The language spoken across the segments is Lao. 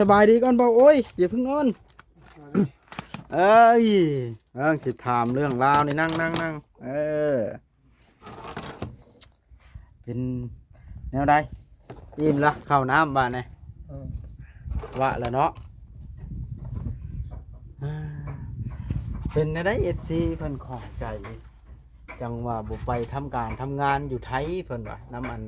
ສະບາຍດີກ່ອນເບົາໂອ້ຍ ຢ່າເພິ່ງນອນ. ເອີຍ ເອີ ຊິຖາມເລື່ອງລາວນີ້ ນັ່ງໆໆ ເອີ ເປັນແນວໃດ? ອີ່ມລະ ເຂົ້ານ້ຳບາດນີ້? ເອີ ວະລະເນາະ. ເປັນແນວໃດ ເອັຟຊີ ເພິ່ນຂອງໃຈ ຈັ່ງວ່າບໍ່ໄປທຳການທຳງານຢູ່ໄທ ເພິ່ນວ່າ ນຳອັນ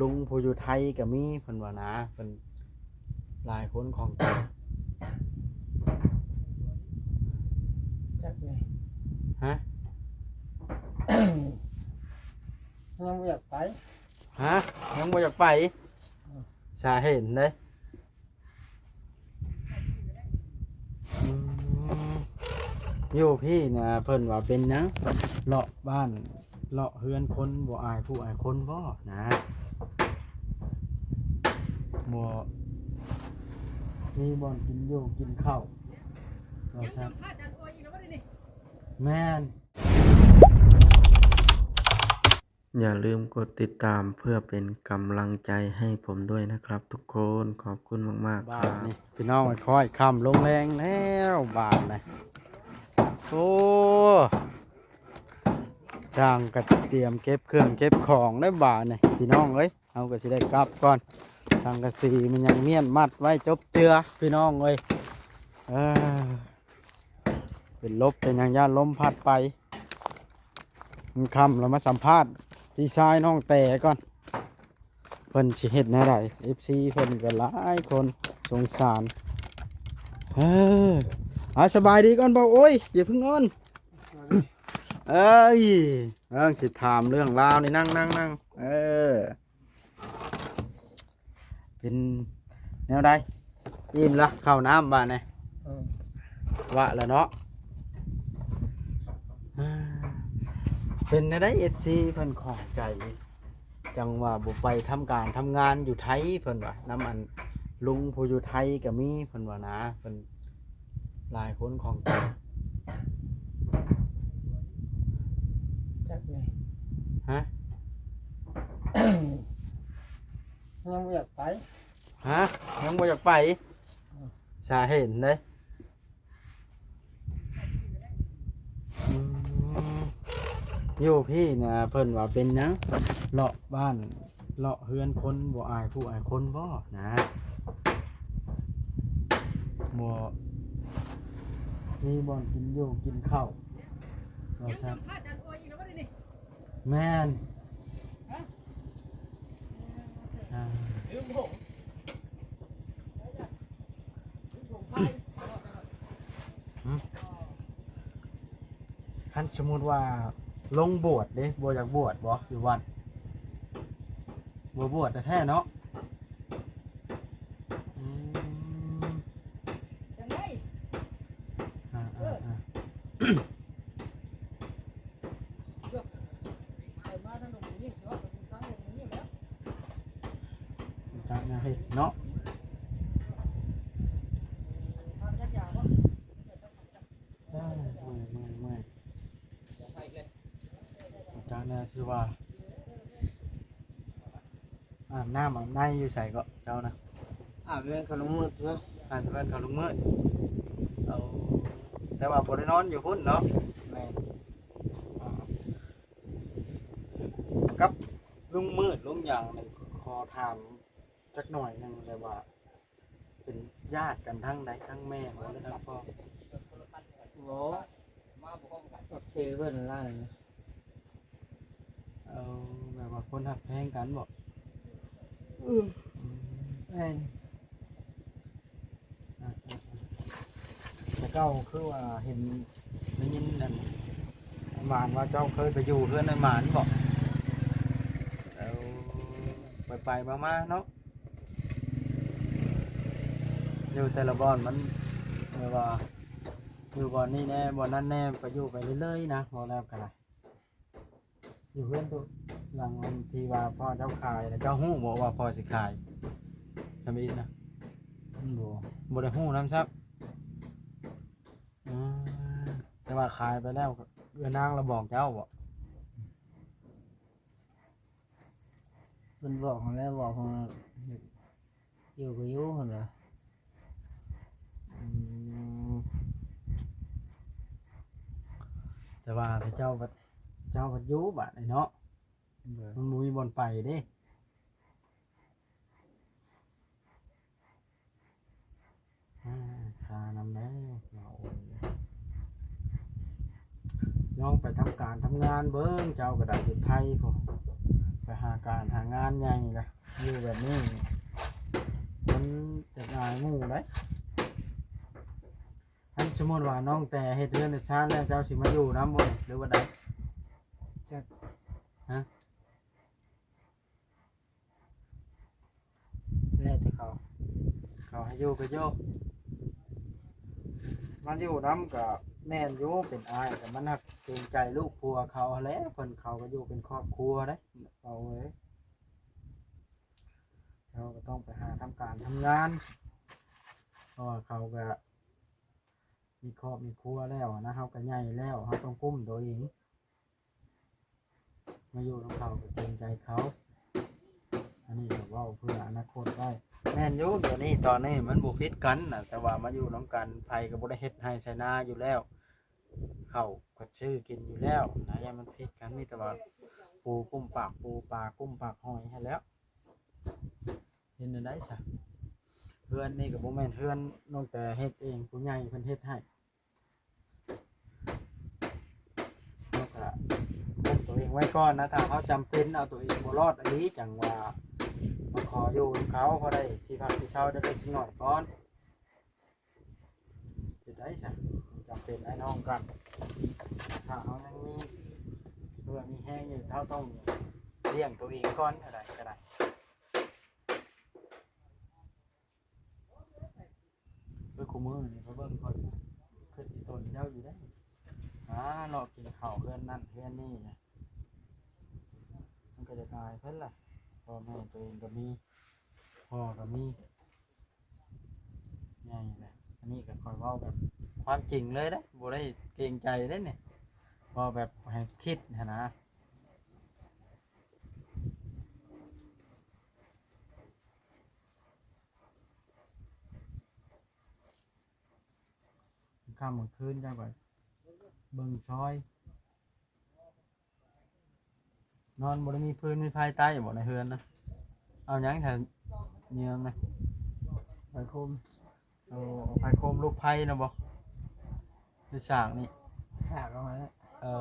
ລຸງຜູ້ຢູ່ໄທກໍມີ ເພິ່ນວ່ານະ ເພິ່ນຫຼາຍຄົນຂອງໃຈ. ຈັກແຫຼະ. ຮະ? ຍັງບໍ່ຢາກໄປ. ຮະ? ຍັງບໍ່ຢາກໄປ? ອືມ ສາເຫດໃດ? ອືມ ຢູ່ພີ້ນະ ເພິ່ນວ່າເປັນຫຍັງ ເລາະບ້ານ ເລາະເຮືອນຄົນ ບໍ່ອາຍຜູ້ອາຍຄົນບໍນະ? ບໍ່ມີບ່ອນກິນຢູ່ກິນເຂົ້າວ່າຊັ້ນ. ແມ່ນ. อย่าลืมกดติดตามเพื่อเป็นกำลังใจให้ผมด้วยนะครับทุกคน ขอบคุณมากๆ ครับ บาดนี้ พี่น้อง ค่อยค่ำลงแลงแล้วบาดนี้ โอ้ ช่างก็เตรียมเก็บเครื่องเก็บของได้บาดนี้ พี่น้องเอ้ย เฮาก็สิได้กลับก่อน สังกะสีมันยังเมี้ยนมัดไว้จบเจือ พี่น้องเอ้ย เออ เป็นลบเป็นหยัง ย่านลมพัดไป มันค่ำแล้ว มาสัมภาษณ์พี่ชายน้องแต๋ก่อน เพิ่นสิเฮ็ดแนวใด เอฟซี เพิ่นก็หลายคน สงสาร เออ อ่ะ สบายดีก่อนเบาโอ้ย อย่าเพิ่งนอน เอ้ย เอิ้งสิถามเรื่องราวนี่ นั่งๆๆ เออ เป็นแนวใด อิ่มละ เข้าน้ำบาดนี้ เออ วะละเนาะ เป็นแนวใด เอฟซี เพิ่นข้องใจ จั่งว่าบ่ไปทำการทำงานอยู่ไทย เพิ่นว่านำอันลุงผู้อยู่ไทยก็มี เพิ่นว่านะ เพิ่นหลายคนข้องใจ จักแหน่ ฮะ ยังบ่อยากไป ฮะ ยังบ่อยากไป อืม สาเหตุใด อืม อยู่พี้นะ เพิ่นว่าเป็นหยัง เลาะบ้าน เลาะเฮือนคน บ่อายผู้อายคนบ่นะ บ่มีบ่อนกินอยู่กินข้าว ว่าซั่น แม่น ฮะ อ่า ลืมผม ลืมผมไป หึ คันสมมุติว่าลงบวชเด้ บ่อยากบวชบ่ อยู่วัด บ่บวชแท้ๆ เนาะ อืม จั่งใด อ่าๆๆ เออ จักแนวเฮ็ดเนาะ เอ้ย เมื่อย เมื่อย เมื่อย จักแนวสิว่า อาบน้ำอาบในอยู่ไสเกาะเจ้านะ อาบเฮือนเขาลุงมืดเนาะ อาบเฮือนเขาลุงมืด เอา แต่ว่าบ่ได้นอนอยู่พุ้นเนาะ แม่น อ่า กับลุงมืดลุงหยังนี่ ขอถามจักหน่อยหนึ่งได้ว่า เป็นญาติกันทางใด ทางแม่บ่หรือทางพ่อ บ่ ก็คือเพิ่นหลาย เอาแบบว่าคนฮักแพงกันบ่ อืม อืม แม่น อ่าๆๆ แต่เก่าคือว่าเห็นได้ยินนั่น หมานว่าเจ้าเคยไปอยู่เฮือนไอ้หมานบ่ แล้วไปๆ มาๆ เนาะ อยู่แต่ละบ่อนมันแบบว่า อยู่บ่อนนี้แน่ บ่อนนั้นแน่ ไปอยู่ไปเรื่อยๆ นะ เว้าแล้วก็ได้ อยู่เฮือนตัวหลังอันที่ว่าพ่อเจ้าขายน่ะ เจ้าฮู้บ่ว่าพ่อสิขายทำอิฐนะ บ่ บ่ได้ฮู้นำซับ อืม แต่ว่าขายไปแล้ว เอื้อนางละบอกเจ้าบ่ เพิ่นบอกหั้นแหละ บอกหั้น อยู่ก็อยู่หั้นล่ะ ແຕ່ວ່າເຈົ້າບັດ ເຈົ້າບັດຢູ່ບາດນີ້ເນາະ ໂດຍ ມັນບໍ່ມີບ່ອນໄປເດ້. ອາ ຄ່ານຳແດ່ ລອງໄປທຳການທຳງານເບິ່ງ ເຈົ້າກໍໄດ້ຢູ່ໄທພຸ້ນ ໄປຫາການຫາງານໃຫຍ່ລະ ຢູ່ແບບນີ້ມັນຈະອາຍໝູ່ໄດ໋. ຄັນສົມມຸດວ່ານ້ອງແຕເຮັດເຮືອນເຮັດຊານແລ້ວ ເຈົ້າຊິມາຢູ່ນຳບໍ່ ຫຼືວ່າໃດ? ຈັກ ຮະ? ແລ້ວແຕ່ເຂົາ ເຂົາໃຫ້ຢູ່ກໍຢູ່ ມາຢູ່ນຳກໍແມ່ນຢູ່ ເປັນອ້າຍກໍມັນຮັກເກງໃຈລູກຜົວເຂົາຫັ້ນແຫຼະ ເພິ່ນເຂົາກໍຢູ່ເປັນຄອບຄົວເດ້ ເອົາເອີຍ ເຮົາກໍຕ້ອງໄປຫາທຳການທຳງານ ເພາະວ່າເຂົາກໍມີຄອບມີຄົວແລ້ວນະ ເຮົາກໍໃຫຍ່ແລ້ວ ເຮົາຕ້ອງກຸ້ມໂຕເອງ. ມາຢູ່ນຳເຂົາກໍເກງໃຈເຂົາ ອັນນີ້ກໍເວົ້າເພື່ອອະນາຄົດໄວ້. ແມ່ນຢູ່ ດຽວນີ້ຕອນນີ້ມັນບໍ່ຜິດກັນນະ ແຕ່ວ່າມາຢູ່ນຳກັນ ໃຜກໍບໍ່ໄດ້ເຮັດໄຮ່ໄຖນາຢູ່ແລ້ວ ເຂົ້າກໍຊື້ກິນຢູ່ແລ້ວນະ ຢ່າມັນຜິດກັນ ມີແຕ່ວ່າປູກຸ້ມປາກປູ ປາກຸ້ມປາກຫອຍຫັ້ນແຫຼ້ວ. ເຮັດແນວໃດຊະ? ເຮືອນນີ້ກໍບໍ່ແມ່ນເຮືອນນ້ອງແຕເຮັດເອງ ຜູ້ໃຫຍ່ເພິ່ນເຮັດໃຫ້. ເຮົາກໍຄຸມຕົວເອງໄວ້ກ່ອນນະ ຖ້າເຮົາຈຳເປັນເອົາຕົວເອງບໍ່ລອດອີ່ຫຼີ ຈັ່ງວ່າມາຂໍຢູ່ນຳເຂົາ ພໍໄດ້ທີ່ພັກທີ່ເຊົາຈັກເລັກຈັກໜ້ອຍກ່ອນ. ເຮັດໄດ້ຊະ ມັນຈຳເປັນອ້າຍນ້ອງກັນ ຖ້າເຮົາຍັງມີເຫື່ອມີແຮງຢູ່ ເຮົາຕ້ອງລ້ຽງຕົວເອງກ່ອນ ອັນໃດກໍໄດ້. ຄືຄູ່ມື້ນີ້ຂ້ອຍເບິ່ງ ຂ້ອຍຄຶດອີ່ຕົນເຈົ້າຢູ່ເດ້ ຫາເລາະກິນເຂົ້າເຮືອນນັ້ນເຮືອນນີ້ນະ ມັນກໍຢາກອາຍເພິ່ນລະ ພໍ່ແມ່ຕົວເອງກໍມີ ພໍ່ກໍມີ ໃຫຍ່ແຫຼະ. ອັນນີ້ກໍຂ້ອຍເວົ້າແບບຄວາມຈິງເລີຍເດ້ ບໍ່ໄດ້ເກງໃຈເດ້ນີ້ ເວົ້າແບບໃຫ້ຄິດຫັ້ນນະ. ຄ່ຳກາງຄືນເຈົ້າກໍເບິ່ງຊອຍ ນອນບໍ່ໄດ້ມີຟືນມີໄຟໃຕ້ບໍ່ໃນເຮືອນນະ? ເອົາຫຍັງແທ້ເນຍນະ? ໄຟໂຄມ. ເອົາໄຟໂຄມ ລູກໄຟນະບໍ່? ຫຼືສາກນີ້? ສາກເອົາມາແລ້ວ. ເອີ.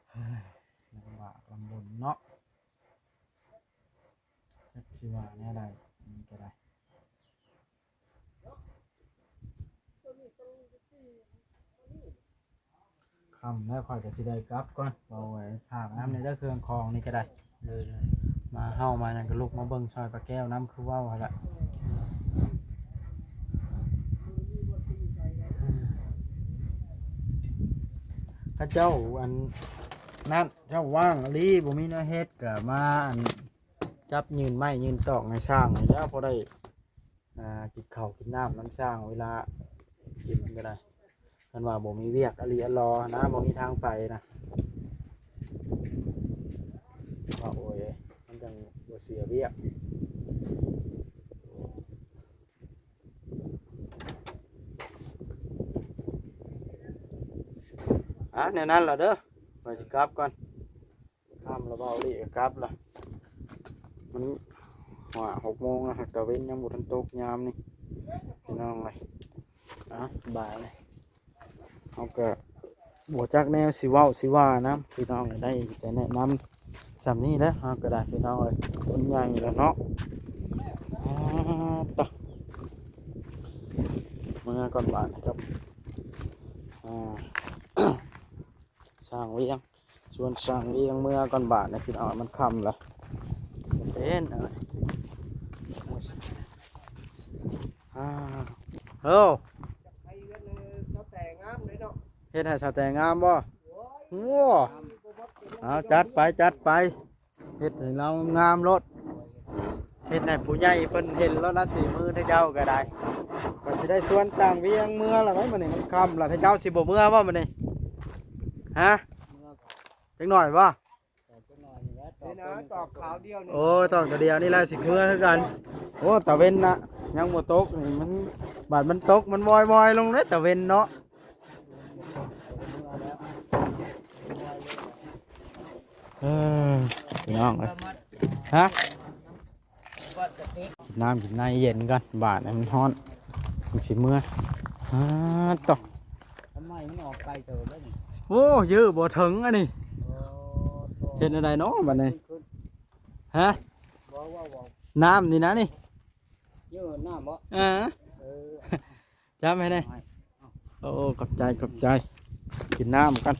ເຮີ້ຍ ລຳບາກລຳບົນເນາະ ຈັກຊິວ່າແນວໃດ ອັນນີ້ກໍໄດ້. ຄ່ຳແລ້ວ ຂ້ອຍກໍຊິໄດ້ກັບກ່ອນ ເວົ້າໄວ້ຝາກນຳແດ່ເດີ ເຄື່ອງຂອງນີ້ກໍໄດ້. ໂດຍໆ ມາເຮົາມາຫຍັງກໍລຸກມາເບິ່ງຊ່ອຍປ້າແກ້ວນຳ ຄືເວົ້າຫັ້ນລະ. ເຂົາເຈົ້າອັນນັ້ນ ເຈົ້າວ່າງອີ່ຫຼີ ບໍ່ມີແນວເຮັດ ກໍມາອັນຈັບຍື່ນໄມ້ຍື່ນຕອກໃຫ້ຊ່າງນີ້ແຫຼ້ວ ພໍໄດ້ ອ່າ ກິນເຂົ້າກິນນ້ຳນຳຊ່າງ ເວລາກິນກໍໄດ້ ຄັນວ່າບໍ່ມີວຽກອີ່ຫຼີອີ່ຫຼໍນະ ບໍ່ມີທາງໄປນະ ວ່າໂອ້ຍ ມັນຈັ່ງບໍ່ເສຍວຽກ. ອ່າ ແນວນັ້ນລະເດີ ຂ້ອຍຊິກັບກ່ອນ. ຄ່ຳລະ ເບົາຫຼີກະກັບລະ ມັນ ຫົກໂມງລະ ຕາເວັນຍັງບໍ່ທັນຕົກຍາມນີ້ ພີ່ນ້ອງເອີຍ. ອ່ະ ບາຍ ເຮົາກະບໍ່ຈັກແນວຊິເວົ້າຊິວ່ານຳ ພີ່ນ້ອງ ໄດ້ແຕ່ແນະນຳສ່ຳນີ້ແຫຼະ ເຮົາກະໄດ້ ພີ່ນ້ອງເອີຍ ຄົນໃຫຍ່ລະເນາະ. ອ່າ ຕະ ເມືອກ່ອນບາດນີ້ກັບ ອ່າ ຊ່າງວຽງ ຊວນຊ່າງວຽງເມືອກ່ອນບາດນີ້ ພີ່ນ້ອງ ມັນຄ່ຳລະ ເປັນ ອ່າ ໂອ້ ເຮັດໃຫ້ສາວແຕງງາມບໍ່? ໂອ້ ເອົາ ຈັດໄປ ຈັດໄປ. ເຮັດໃຫ້ລາວງາມໂລດ ເຮັດໃຫ້ຜູ້ໃຫຍ່ເພິ່ນເຫັນໂລດນະ ສີມືເຈົ້າກໍໄດ້. ກໍຊິໄດ້ຊວນຊ່າງວຽງເມືອລະໄດ໋ ມື້ນີ້ມັນຄ່ຳລະ ເຈົ້າຊິບໍ່ເມືອບໍ່ມື້ນີ້? ຮະ? ເມືອ ຈັກໜ້ອຍບໍ່? ຈັກໜ້ອຍນີ້ແຫຼະ ໄປ ນີ້ນະ ຕອກຂາວດຽວນີ້ ໂອ້ ຕອກຕົວດຽວນີ້ແຫຼະ ຊິເມືອຄືກັນ. ໂອ້ ຕາເວັນນະ ຍັງບໍ່ຕົກນີ້ ມັນ ບາດມັນຕົກ ມັນວອຍໆລົງເດ້ຕາເວັນເນາະ. ເອີ ພີ່ນ້ອງເອີຍ ຮະ ນ້ຳກິນໃນເຢັນກ່ອນ ບາດໃຫ້ມັນຮ້ອນ ມັນຊິເມືອ. ຮາ ໂຕ ທຳໄມມັນອອກໄກເຕີບເດ້ນີ້? ໂອ້ ເຢີບໍ່ເຖິງອັນນີ້. ໂອ້ ເຮັດແນວໃດເນາະບັດນີ້? ຮະ ບໍ່ ບໍ່ ບໍ່ ນ້ຳນີ້ນະນີ້ ເຢີນ້ຳບໍ່? ເອີ ເອີ ຈັບໃຫ້ແດ່. ໂອ້ ຂອບໃຈ ຂອບໃຈ. ກິນນ້ຳກ່ອນ.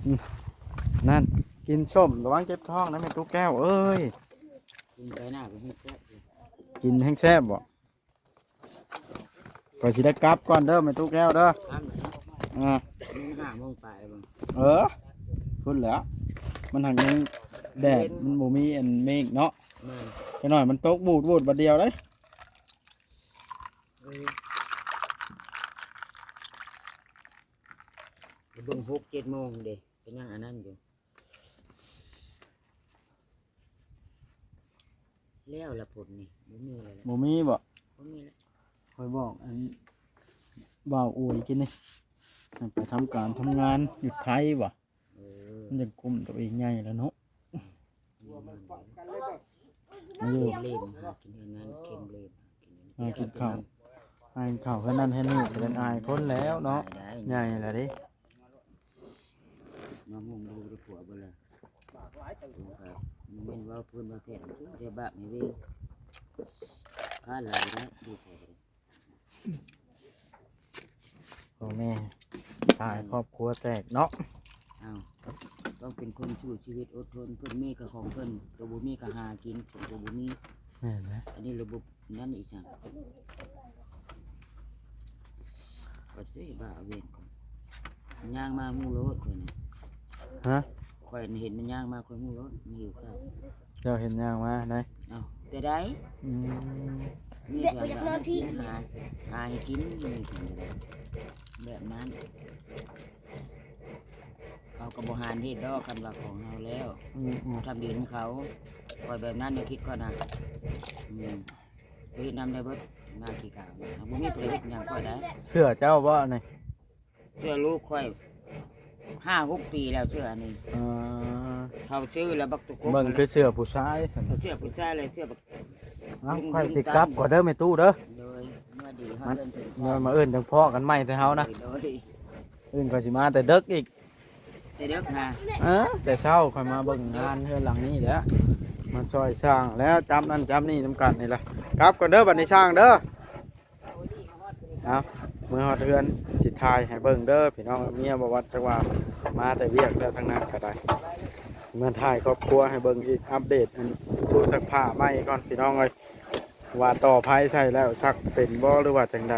ອືມ ນັ້ນ ກິນສົ້ມ ລະວັງເຈັບທ້ອງນະແມ່ຕູ້ແກ້ວເອີຍ. ກິນໄປໜ້າກໍແຮງແຊບຢູ່ ກິນແຮງແຊບບໍ່? ຂ້ອຍຊິໄດ້ກັບກ່ອນເດີແມ່ຕູ້ແກ້ວເດີ. ຄ່ຳແລ້ວເນາະ ອ່າ ນີ້ຫ້າໂມງປາຍແລ້ວບໍ່? ເອີ ພຸ້ນແຫຼະ ມັນຫາກຍັງແດດ ມັນບໍ່ມີອັນເມກເນາະ. ແມ່ນ ຈັກໜ້ອຍມັນຕົກບູດໆບາດດຽວເດ້. ເອີ ໄປເບິ່ງຫົກເຈັດໂມງເດ້ ເປັນຫຍັງອັນນັ້ນຢູ່. ແລ້ວລະ ຝົນນີ້ບໍ່ມີແລ້ວແຫຼະ. ບໍ່ມີບໍ່? ບໍ່ມີແລ້ວ. ຂ້ອຍບອກອັນ ບ່າວໂອຍກິນນີ້ ໃຫ້ໄປທຳການທຳງານຢູ່ໄທບໍ່? ເອີ ມັນຈັ່ງກຸ້ມໂຕເອງໃຫຍ່ແລ້ວເນາະ. ຢູ່ ເຫຼັ້ນຫາກິນເຮືອນນັ້ນ ເຄັ່ງເຫຼັ້ນຫາກິນ ຫາກິນເຂົ້າ ຫາກິນເຂົ້າເຮືອນນັ້ນເຮືອນນີ້ ກໍເປັນອາຍຄົນແລ້ວເນາະ ອາຍໄດ້ ໃຫຍ່ແລ້ວເດ້. ມາມຸງດູໄດ້ຜົວບໍ່ລະ? ບໍ່ແມ່ນເວົ້າພື້ນວ່າແພງ ແຕ່ບາບໃນເວ ຄ່າຫຼາຍແລ້ວ ດີໃສກໍໄດ້. ໂອ້ແມ່ ຕາຍ ຄອບຄົວແຕກເນາະ. ອ້າວ ຕ້ອງເປັນຄົນສູ້ຊີວິດອົດທົນ ເພິ່ນມີກໍຂອງເພິ່ນ ໂຕບໍ່ມີກໍຫາກິນ ໂຕບໍ່ມີ. ແມ່ນແຫຼະ ອັນນີ້ລະບົບນັ້ນອີກຈັ່ງ ກໍຊິບ້າເວນ ຂ້ອຍຍ່າງມາຮູ້ໂລດ ຂ້ອຍນີ້. ຮະ? ຂ້ອຍເຫັນມັນຍ່າງມາ ຂ້ອຍຮູ້ໂລດ ມັນຫິວເຂົ້າ. ເຈົ້າເຫັນຍ່າງມາໃດ? ເອົ້າ ແຕ່ໃດ? ອືມ ນີ້ ແບບບໍ່ຢາກນອນພີ້ ຫາ ຫາໃຫ້ກິນ ນີ້ກິນກໍໄດ້ ແບບນັ້ນ. ເຂົາກໍບໍ່ຫານເຮັດດອກ ຄັນວ່າຂອງເຮົາແລ້ວ. ອືມໆ ທຳດີນຳເຂົາ ຂ້ອຍແບບນັ້ນ ແນວຄິດຂ້ອຍນະ. ອືມ ເຮັດນຳໄດ້ເບິດ ໜ້າຂີ້ກາວ ບໍ່ມີຜູ້ໃດເຮັດຫຍັງຂ້ອຍໄດ້. ເຊື່ອເຈົ້າບໍ່ນີ້? ເຊື່ອລູກຂ້ອຍ ຫ້າຫົກປີແລ້ວເຊື່ອອັນນີ້. ເອີ ເຂົາຊື້ແລ້ວບັກຕຸກົກ ເບິ່ງຄືເຊື່ອຜູ້ຊາຍ ເຊື່ອຜູ້ຊາຍເລີຍ ເຊື່ອບັກ. ເອົ້າ ຂ້ອຍຊິກັບກ່ອນເດີແມ່ຕູ້ເດີ. ໂດຍ ເມື່ອດີຮອດເຮືອນເຖິງຊານ ມາເອີ້ນຈັ່ງພໍ້ກັນໃໝ່ແຕ່ເຮົານະ. ໂດຍ ອື່ນຂ້ອຍຊິມາແຕ່ເດິກອີກ ແຕ່ເດິກຫາ. ເອີ ແຕ່ເຊົ້າຂ້ອຍມາເບິ່ງງານເຮືອນຫຼັງນີ້ແຫຼະ ມາຊ່ອຍສ້າງແລ້ວ ຈັບນັ້ນຈັບນີ້ນຳກັນນີ້ລະ. ກັບກ່ອນເດີບັດນີ້ຊ່າງເດີ. ເອົາ ເມືອຮອດເຮືອນ ຊິຖ່າຍໃຫ້ເບິ່ງເດີພີ່ນ້ອງ. ເມຍບໍ່ວ່າຈັກວ່າມາແຕ່ວຽກແລ້ວ ທາງນັ້ນກໍໄດ້ ມາຖ່າຍຄອບຄົວໃຫ້ເບິ່ງອີກ ອັບເດດອັນຕູ້ຊັກຜ້າໃໝ່ກ່ອນພີ່ນ້ອງເອີຍ ວ່າຕໍ່ໄຟໃສ່ແລ້ວຊັກເປັນບໍ່ ຫຼືວ່າຈັ່ງໃດ.